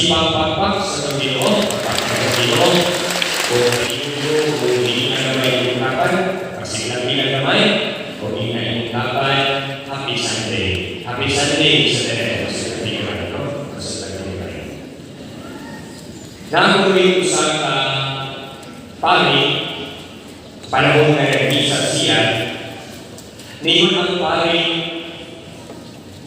Sige pagpagpag sa Ginoo, sa Ginoo, kung iugo, kung hindi na gamay imong tapad, pasilang bilang gamay, kung hindi na imong tapad, Happy Sunday. Happy Sunday sa tanan, sa katigan, no? Sa katigan. Nakuwi usa ka pari, panahon nga nagmisa siya, ningon ang pari,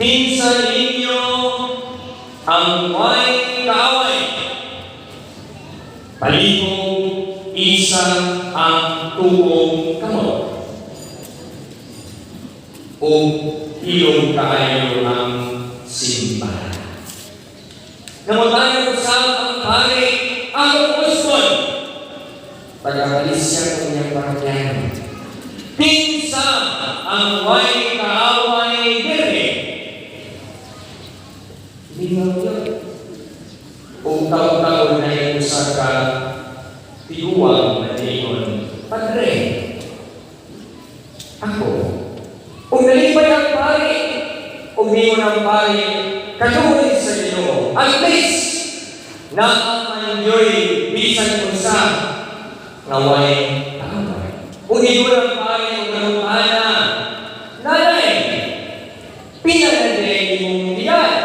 "Kinsa ninyo ang may kaaway? Palihog isa ang tuong kamot." O ilong kaayo ang simbahan. Nangutana usab ang pari, "Akong usbon." Pagkakalis siya ng iyang parokyano, "Kinsa ang way kaaway diri?" Lingaw yun. Kung taon-taon na yung usa ka tiguang na niingon, "Padre, ako." Kung nalipay ang pari, kung niingon ang pari, "Kaluoy sa Ginoo. At least, naa man gyoy bisan usa nga way kaaway." Kung ingon ang pari, kung nangutana, "Nanay, pila na din imong edad?"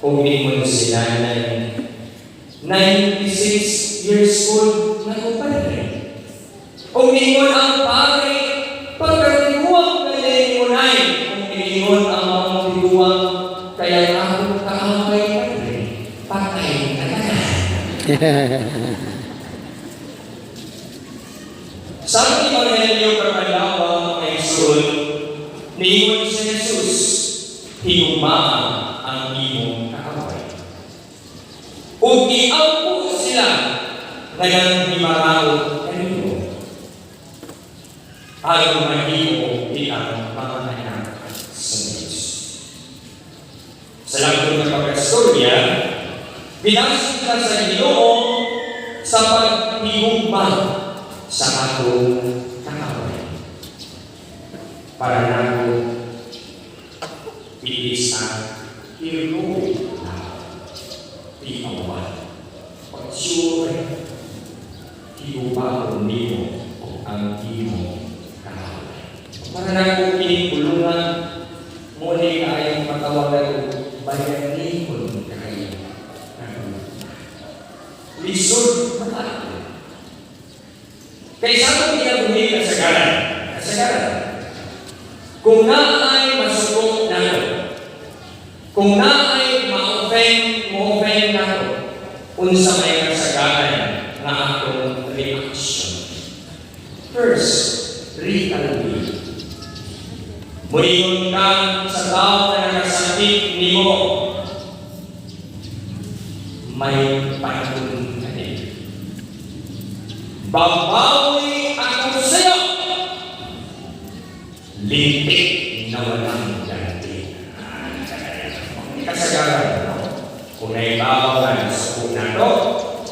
Kung ingon si nanay, "96 years old na ko, padre." Kung ingon ang pari, "Pagkatiguang na din mo, nay." Kung ingon ang mga tiguang, "Kaya akong kaaway, padre, patay na tanan." Sa Ebanghelyo karong adlaw, mga igsoon, niingon si Jesus, "Higugmaa ang imong kaaway. Ug iampo sila nga nanghimaraot kanimo. Aron mahimo kitang mga anak sa Diyos." Sa langtod ng pagkastorya, binasig ka sa Ginoo sa paghigugma sa atong kaaway. Para nako, it is a heroic love. Tiawan. Pag-sure, higugmaon nimo ang imong kaaway. Para nako kining pulungan, mo ni kaayong matawagan og bayanihon kaayo. Lisod man. Kay sa atong kinabuhi, kasagaran, kasagaran, kung naay masuko nato, kung naay ma-offend, mo-offend nato, unsa may kasagaran nga atong reaction? First, retaliate. Muingon ka sa tao na nakasakit nimo, "May panahon ka din. Babawi ako sa'yo. Lintik na walang ganti." Kasagaran, no? Kung naibabaw na sa na to,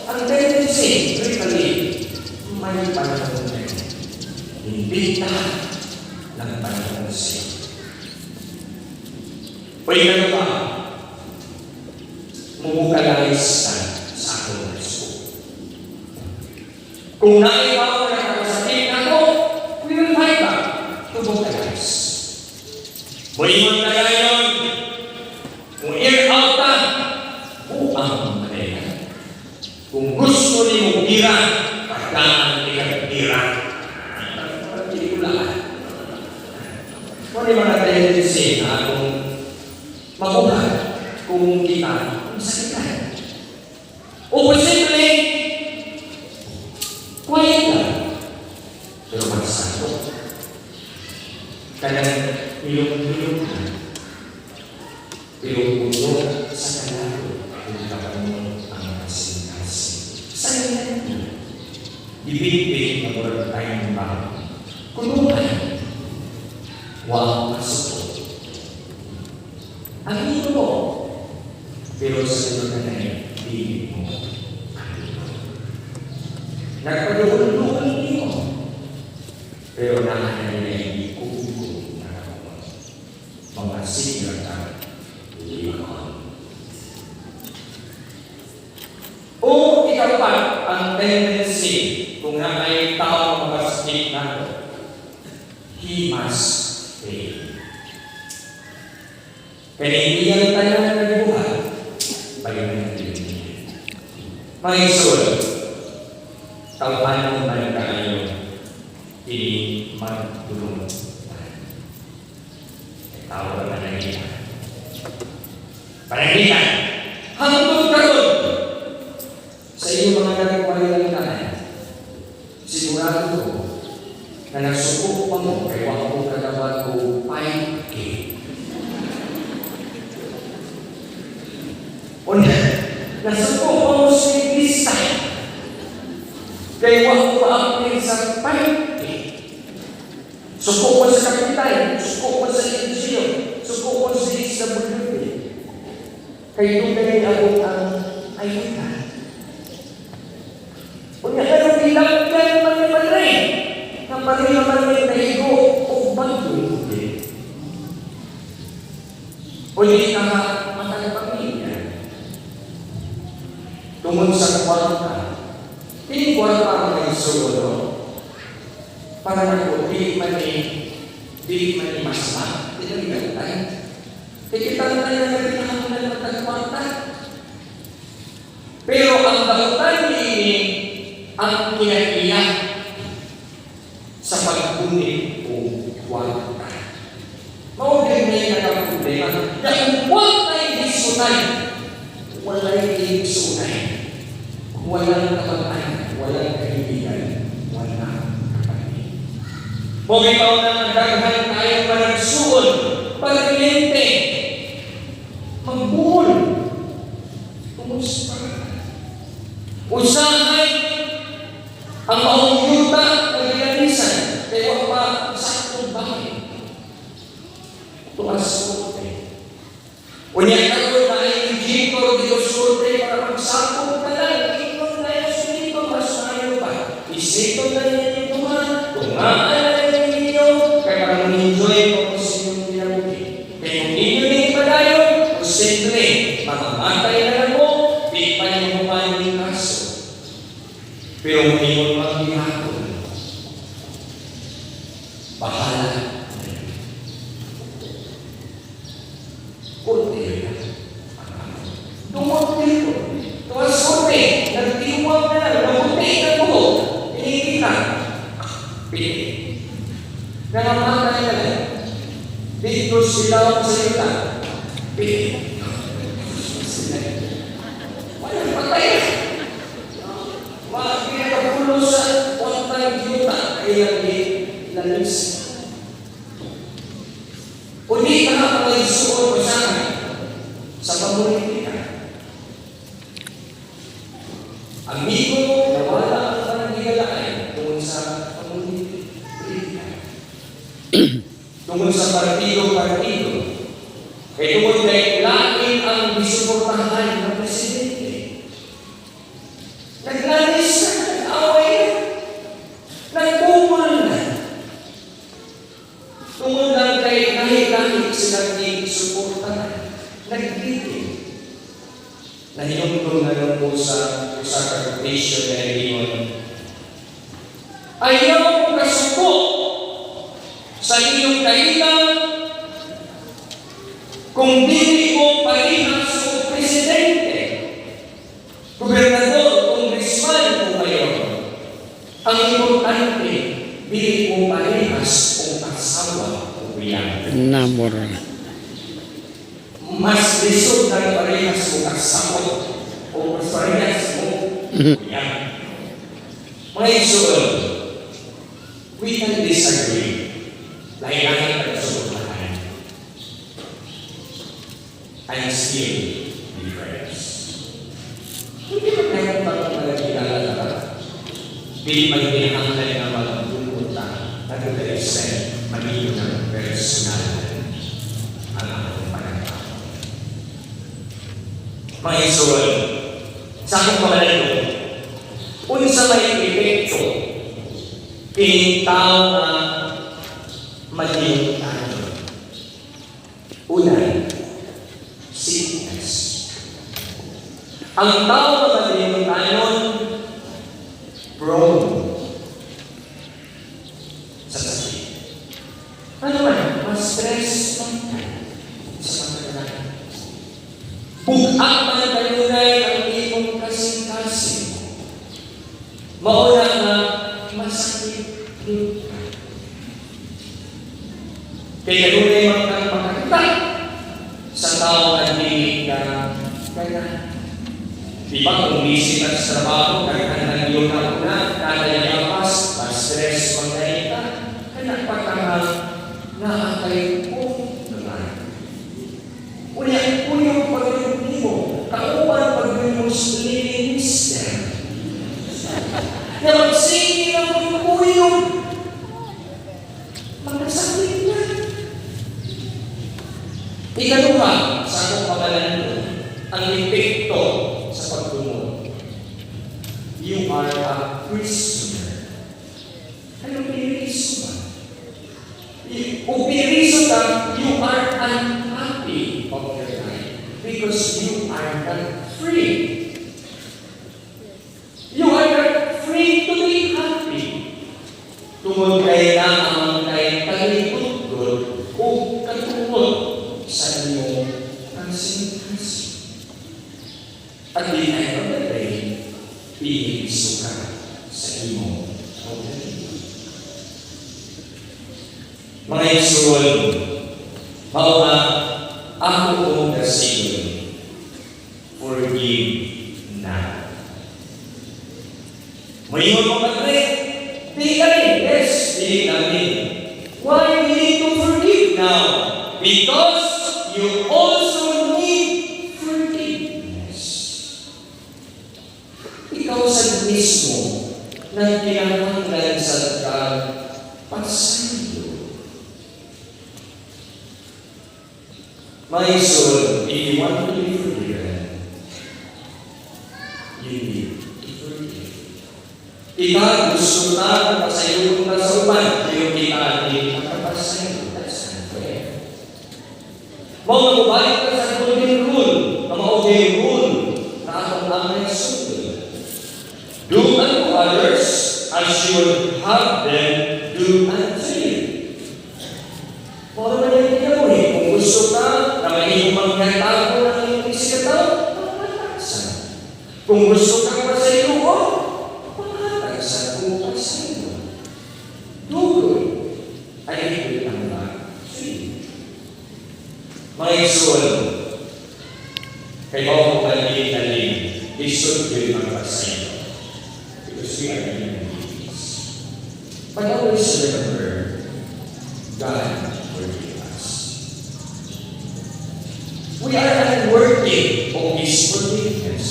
ang tendency, retaliate, may panahon ka din. Hindi lahat ng panahon sa'yo. Pwede ka ba? Mo-vocalize ka sa atong respo. Kung naibaw na nakakasakit na to, we will fight back to vocalize. Muingon na gayon, kung air out ta, buang na. Kung gusto ni mo gira, pagkaan ni ka gira. Pelikula. Ano yung mga tendency na atong mabuhat kung kita masakitan? O posible, quiet lang. Pero magsato. Kanang hilong-hilong na. Pero puno sa kalaro kung kapanong ang kasing-kasing. Silent na. Gibitbit na murag time bomb. Kunuhan. Wa masuko. Ang mo. Pero sa kanay, dili mo. Nagpaduol-duol nimo. Pero naanay kuko na mga sigra ka limon. tao makasakit nato. He must pay. Kaya iyang tanan nga gibuhat, balikan niya. Mga igsoon, tawhanon man kaayo, dili magtulong. Tao ra pananglitan. Pananglitan. Hangtod karon sa iyong mga nagwalay lang, sigurado ko na nagsuko pa mo kay wa ko kadawat og 5K. Una, nasuko pa mo sa lista kay wa ko maapil sa 5K. Suko ko sa Kapital, suko ko sa LGU, suko ko sa DSWD. Kay dugay ako ang ayuda. Unya karon bilanggan man ni Padre. Nga pareha man ni naigo og bagyo. O di ka matag pamilya. Tungod sa kwarta. Kini kwarta ang may sulod, no? Para nako, dili man ni masama, dili man ni. Kaya kita na tayo nga kinahanglan matag kwarta. Pero ang dautan niini ang kinaiya sa pagpunit o kwarta. Mao din may nakaproblema. Na kung kwarta'y gisutay, walay igsunay. Walang kabag-an, walang kaibigan, walang kapatid. Mao bitaw na daghan tayo managsuon, paglente, magbuhol. Kumusta? Usahay ang maong yuta ng ginalisan, kay wa pa saktong bakit. Tuas korte. Unya karon na ay mediator dito sa korte para magsakop na lang. Ingon na yung dito, mas maayo pa. Isipon na ninyo tunga, tungaan na ninyo, kay para enjoy mo sa inyong kinabuhi. Kay kung inyo ni padayon, posible, mamamatay na lang mo, di pa niyo human yung kaso. Pero kung ingon maghihapon, bahala na yun. Korte na. Dumot dito. Tuwas korte, nagtiwag na lang, namuti na buhok. Inikita. Pili. Nangamatay na lang. Dito sila sa yuta. Pili. Walang patay na. Mga pinakapulo sa kontang yuta ay ang lalis. O di ka nga pangisuot mo sa akin sa pamulitika. Amigo, nawala ang pananghigalaan tungkol sa pamulitika. Tungkol sa partido-partido. Kay tungkol kay lain ang gisuportahan ng presidente. Naglalis na, nag-away na, nagpupul na. Tungkol lang kay lahi-lahi silang gisuportahan. Nagdito. Nahinumdum na lang po sa usa ka quotation na ingon, "Ayaw kasuko sa iyong kaila kung dili mo parehas o presidente, gobernador, congressman o mayor. Ang importante, dili mo parehas o asawa o biyan." Namor. Mas lisod na parehas mo asawa o mas parehas mo biyan. Mga igsoon, we can disagree. Lahi-lahi ang suportahan. And still be friends. Hindi ba tayo pag malagilala na ba? Dili man kinahanglan nga magdumot ta, na to the extent maging ng personal ang atong pananaw. Mga igsoon, sa akong pamalandong, unsa may epekto kining tao nga madinumtanon? Una, sickness. Ang tao nga madinumtanon, prone Ano man, ma-stress man ka sa mga. Bug-at man kanunay ang imong kasing-kasing. Mao na nga masakit gyud ka. Kay kanunay man kang makakita sa tao nga dili ka ganahan. Di ba kung busy ka sa trabaho, daghan ng iyong nauna, nanayapas, ma-stress man kay ka, kana pa ka nga naa kay naman. Unya, uyong pag nimo, kauban pag mo living mister. Na magsige ng kuyog, magkasakit na. Ikaduha, sa akong pamalandong, ang epekto sa pagtungod. You are a prisoner. Anong piriso ba? Kung piriso ka, you are unhappy of your life because you are not free. You are not free to be happy. Tungod kay naa man kay kalikot o katungod sa imong kasing-kasing. At the end of the day, piniso ka sa imong kaugalingon. Mga igsoon, mao nga ako kong kasigon, forgive now. Moingon mo, "Padre, di kami." Yes, di namin. Why we need to forgive now? Because you also need forgiveness. Ikaw sa mismo nagkinahanglan sa kag pasaylo. My soul, if you want to be forgiven, you need to forgive. Kita gusto na pasaylo ka sa uban, pero kita di makapasaylo. That's unfair. Mao nga mubalik ka sa golden rule, nga mao gyud rule na atong angay sundon. Do unto others as you would have them do unto you. Mao naman yung kinabuhi. Kung gusto ka na mahimong manghatago ng iyong isikataw, panghatag. Kung gusto ka pasayloon, panghatag sa kung pasaylo. Do good, and it will come back to you. Mga igsoon, kay mao ko kanili lisod gyud magpasaylo. Because we are human beings. But always remember, God forgive us. We are unworthy of His forgiveness.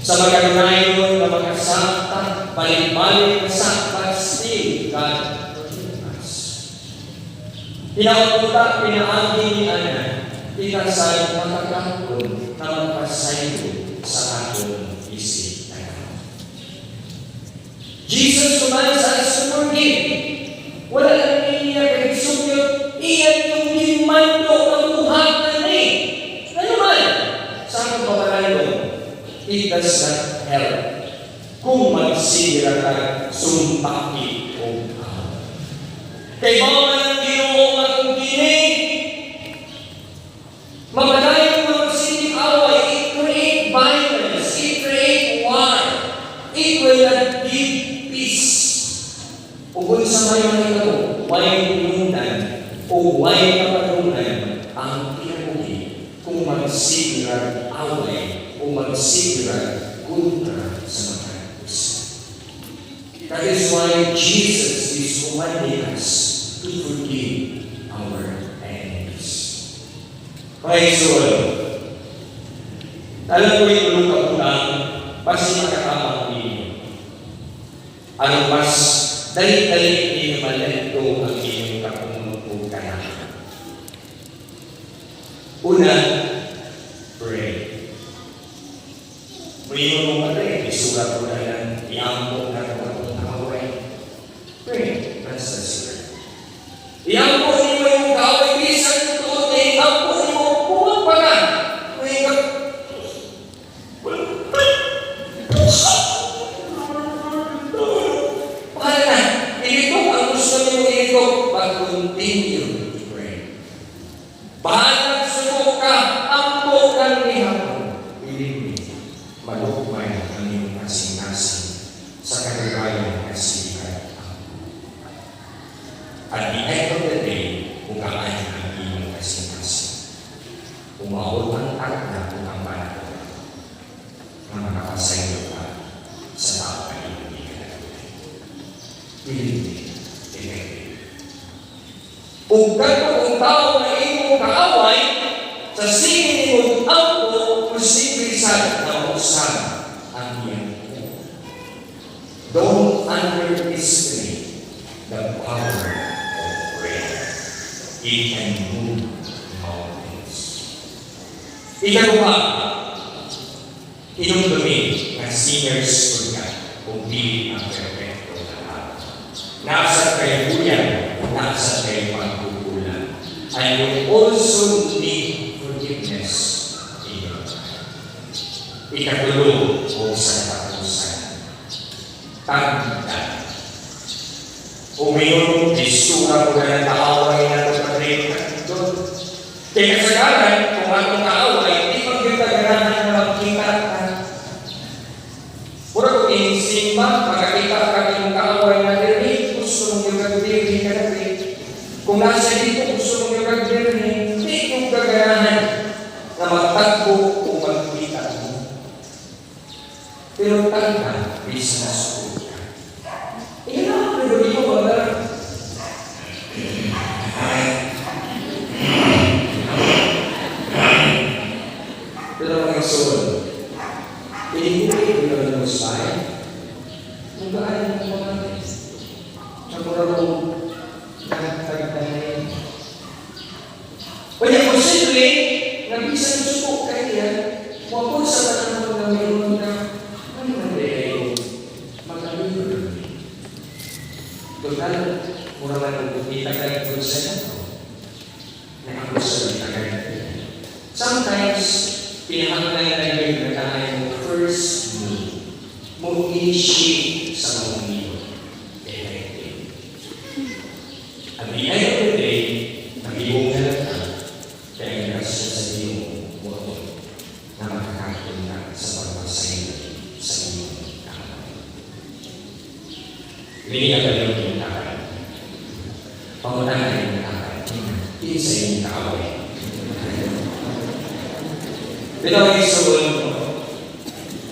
Sa magkanayon na mga sakta, balik-balik na sakta, still God forgive us. Hinapunta, pinaagi ni Ana, kita sa makakaton na magpasaylo sa atong isip na. Jesus commands us to forgive. Wala lang niya kay sugyot, iyan yung gimando ang buhatan ni. Ano man? Sa akong pamalandong, it does not help kung magsigira ka sumpaki o away. Kay mao man ang Ginoo nga kung kini mapadayon nga magsige away, it create violence, it create war. It will not give peace. Ug unsa may mahitabo, way tinungdan o way kapadungan ang kinabuhi kung magsigira away o magsigira kontra sa mga isa. That is why Jesus is commanding us to forgive our enemies. Mga igsoon, alam ko yung tulong kabutang, basta makatabang ninyo. Anong mas dali-dali ninyo ma-let go ang inyong kapunod o kanahan. Una, pray. Muingon mo, "Padre, isulat ko na lang, iampo na ko atong kaaway." Pray. That's the secret. Iampo nimo yung kaaway, bisan tuod na iampo nimo, puot pa ka. Muingon ka, "Wala, bahala na." Ilitok ang gusto nimo ilitok. But continue to pray. Bahalag suko ka, ampo kang gihapon. Believe me, malukmay ang iyong kasing-kasing sa kagagayan nga sige ka. At the end of the day, mugaan ang iyong kasing-kasing. Umabot ang takna kung ang panahon na makapasaylo ka sa tao na iyong ikalagay. Believe me, effective. Ug kadto kung tao na imong kaaway, sa sige nimo ampo, posible sa na mausab ang iyang tinuod. Don't underestimate the power of prayer. It can move mountains. Ikaduha, hinumdumi nga sinners pud ka kung dili ang perpekto na tao. Naa sad kay buyag, naa sad kay pagkukulang. And you also need forgiveness in your life. Ikatulo, o sa katapusan, tagda. Uminom, isura mo na ng kaaway na ito, Padre. Kaya kasagaran, kung atong kaaway, di man gyud ganahan na magkita ka. Mura kung insimba, makakita ka imong kaaway na diri, gusto mo yung kag diri ka diri. Kung nasa dito, gusto mo yung kag diri, di mo gaganahan na magtagpo kung magkita mo. Pero tagda, bisan nasuot ka. Ina, pero di mo ba? Pero mga igsoon, pinipili ko na ng smile, mugaan mo mga sa mura mo nagtagdahin. Kaya posible, nga bisan suko kaya, wapod sa panahon na mayroon na, ano man kayo, magkalibre. Total, mura man kung kumita ka ng sa nato, nakakusal ka. Sometimes, pinahanglan na yun na tayo mo first move, mo initiate sa mga iyo. Effective. At the end of the day, nag-ibong na lang ka, kaya ang grasya sa Ginoo mo na makakatun ka sa pagpasaylo sa iyong kaaway. Hindi ka ba yung kaaway? Pangunahan yung kaaway. Hindi sa iyong kaaway. Pero ang igsoon,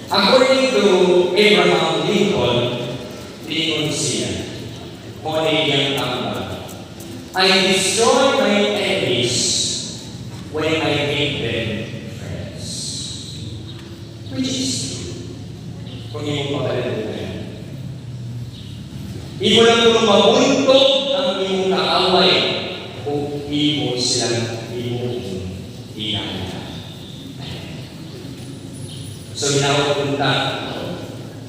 according to Abraham Lincoln, Lincoln siya, mo ni iyang tambag, "I destroy my enemies when I make them friends." Which is true. Kung imong pagkalimutan. Imo lang kung mabuntog ang imong kaaway kung imo silang imong inala. So ginawag punta,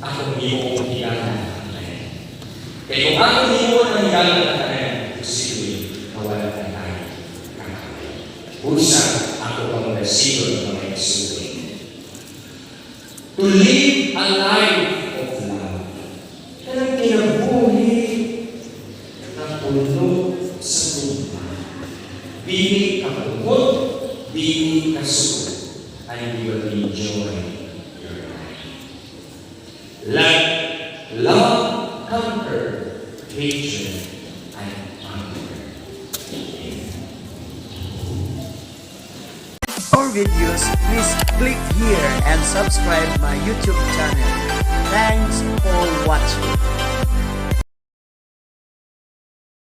akong imong higala. Kaya kung akong imo ang higala na tanan, posible mawala na tayo kaaway. Busa, ako pang nasilod mga igsoon. To live a life of love. Kanang kinabuhi na puno sa gugma. Dili ka pungot, dili ka suko, and you will enjoy your life. Let love conquer hatred and anger. Amen. For videos, please click here and subscribe my YouTube channel. Thanks for watching.